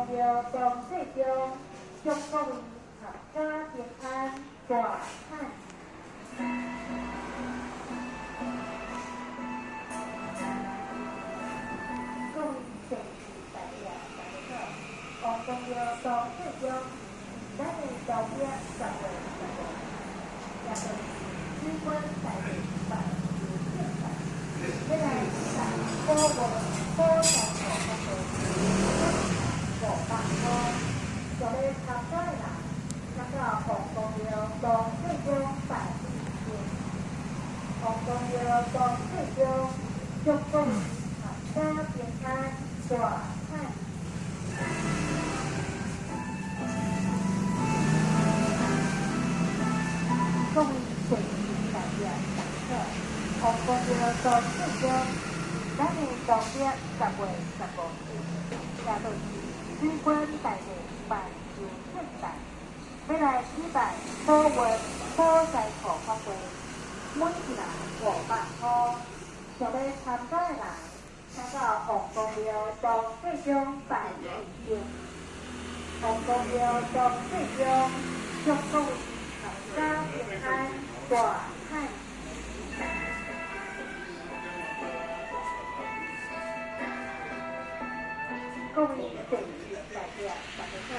公庙张世忠，祝各位闔家平安，大汉。各位善士大德，大家好。王公庙张世忠是咱的农历10月15，也就是水军大帝万寿圣诞，欲来举办宝运宝山护法会，每500箍。想欲参加的人，请到王公庙张世忠办理登记。王公庙张世忠，祝各位闔家平安，大汉。各位善士大德，大家好。王公庙张世忠是咱的农历10月15日，也就是水军大帝万寿圣诞，欲来举办宝运宝山护法会，每一人500箍。想欲参加的人，请到王公庙张世忠办理登记。王公庙张世忠，祝各位闔家平安，大汉。各位善士大德，大家好。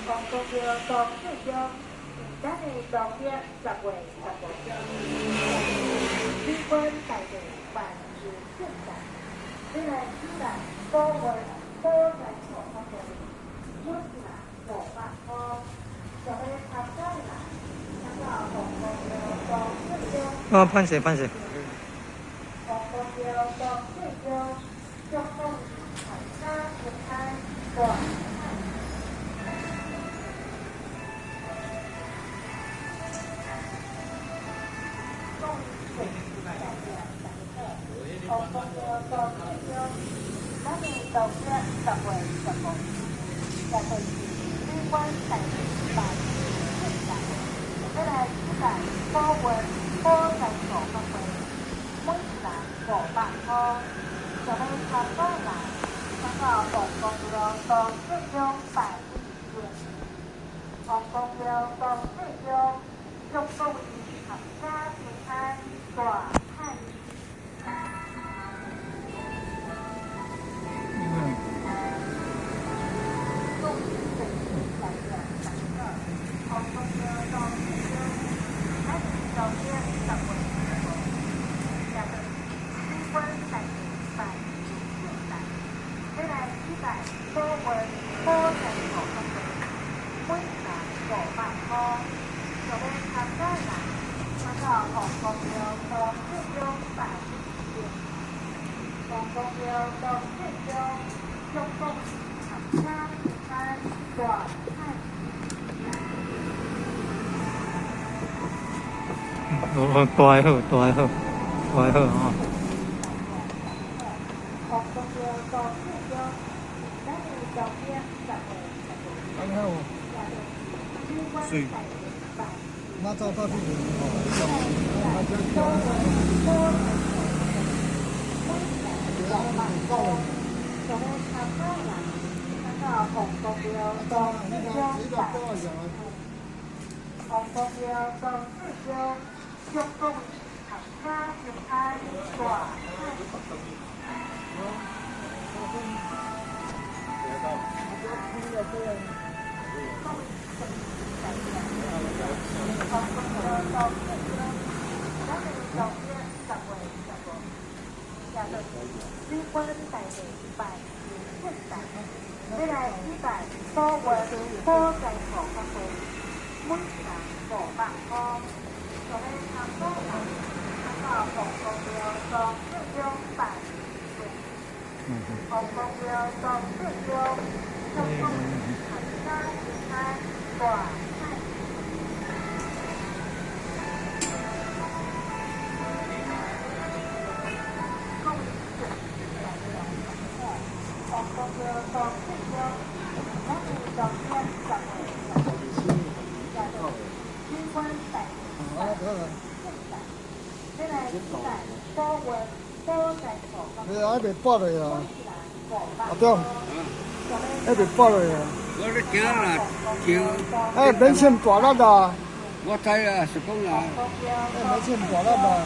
王公庙张世忠是咱的农历10月15日，水军大帝万寿圣诞，欲来举办宝运宝山护法会，每一人500箍。想欲参加的人，请到王公庙张世忠。啊，歹势歹势。王公庙张世忠，祝各位闔家平安，大汉。各位善士大德，大家好。王公庙张世忠是咱的农历10月15日，也就是水军大帝万寿圣诞，欲来举办宝运宝山护法会，每一人500箍。想欲参加的人，请到王公庙张世忠办理登记。王公庙张世忠，祝各位闔家平安，大汉。各位善士大德，大家好。王公庙张世忠是咱的农历10月15日，也就是水军大帝万寿圣诞，欲来举办宝运宝山护法会，每一人500箍。想欲参加的人，请到王公庙张世忠办理登记。王公庙张世忠，祝各位闔家平安，大汉。哦，大好，大好，大好吼。王公庙张世忠是咱的农历10月15日，也就是水军大帝万那照照片哦，寿宝运宝山护法会，每一人500箍。想欲参加的人，请到王公庙张世忠办理登记。王公庙张世忠，祝各位闔家平安，大汉。各位善士大德，王公庙张世忠是咱的农历10月15日，也就是水军大帝万寿圣诞，欲来举办宝运宝山护法会，每一人500箍。想欲参加的人，请到王公庙张世忠办理登记。王公庙张世忠，祝各位闔家平安，大汉。各位善士大德，大家好。王公庙张世忠是咱的农历10月15日，也就是水军大帝万寿圣诞，欲来举办宝运宝山护法你还袂拔落啊？每一人500阿中，那就拔落啊。我咧惊啦，惊。哎，免穿大力啊！我知啊，是讲啦。哎，免穿大力啊！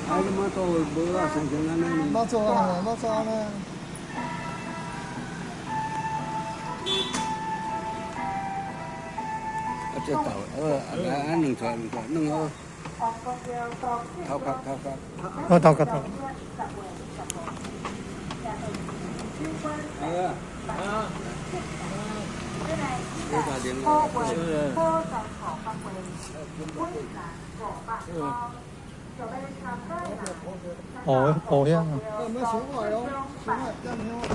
啊，你妈做无啊，生成按呢。妈做按呢，妈做按呢。啊，这豆，啊，来，按两撮两撮，弄好。头壳头壳。我頭殼頭。啊。啊。哦，保險啊。沒想壞哦，想壞點想壞。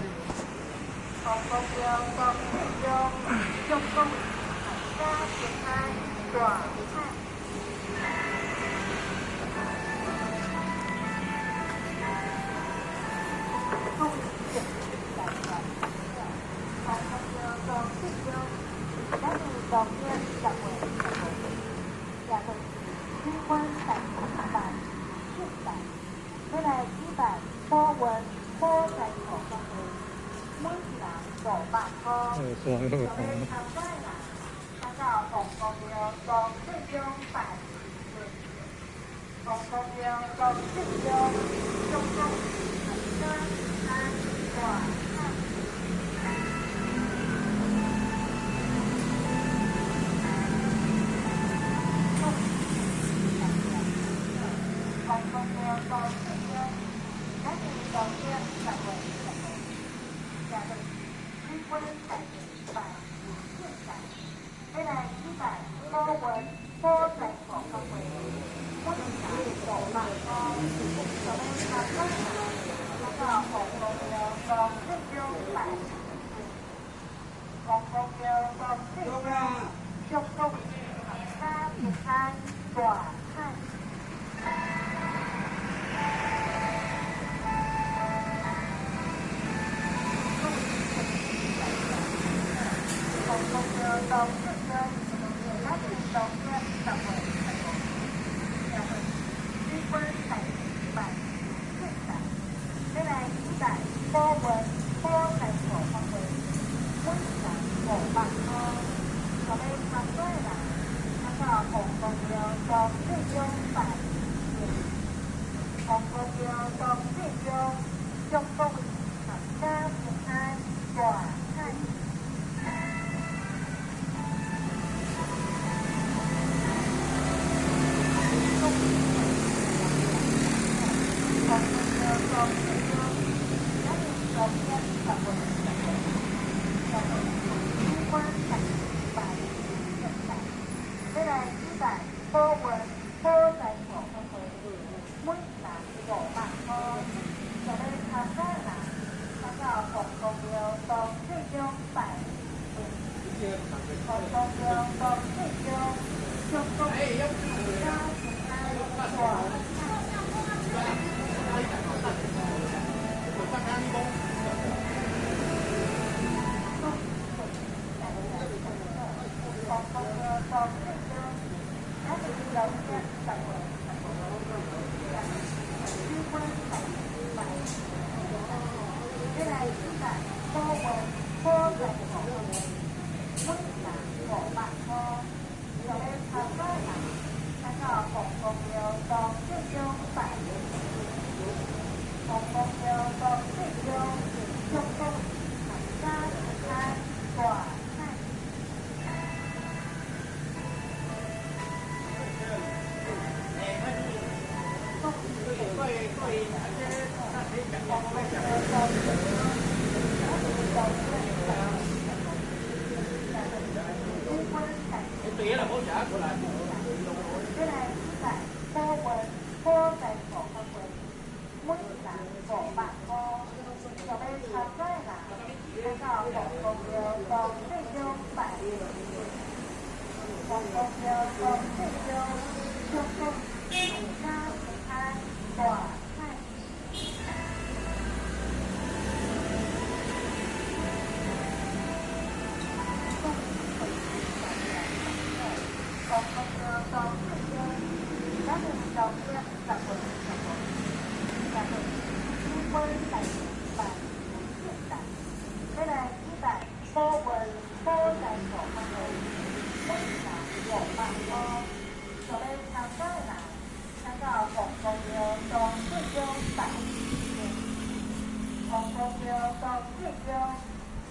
公廟當正中，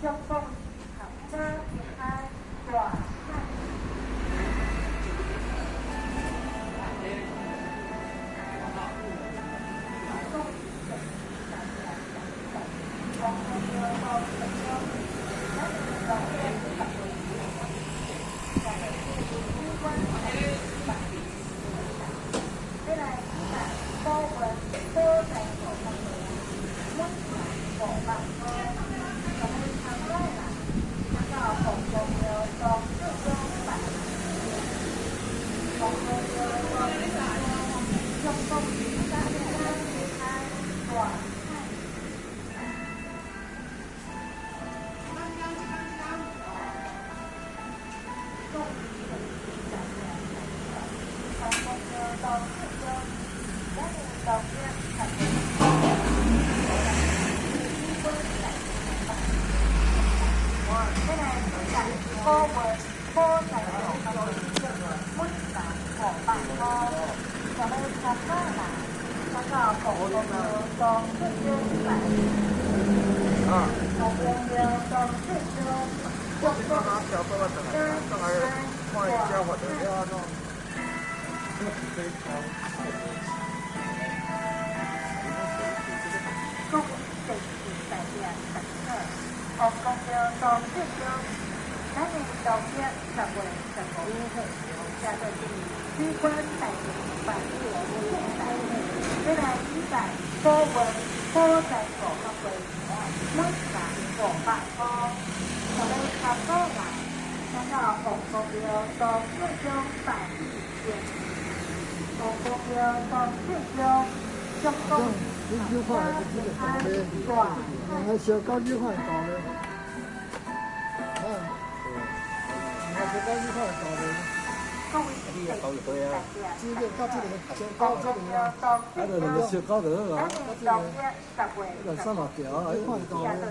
總共是合家平安大漢。小高级块搞的，嗯，那小高级块搞的。这个到这个小高这个啊，啊，就两个小高就好啊，两三六条啊，块搞的。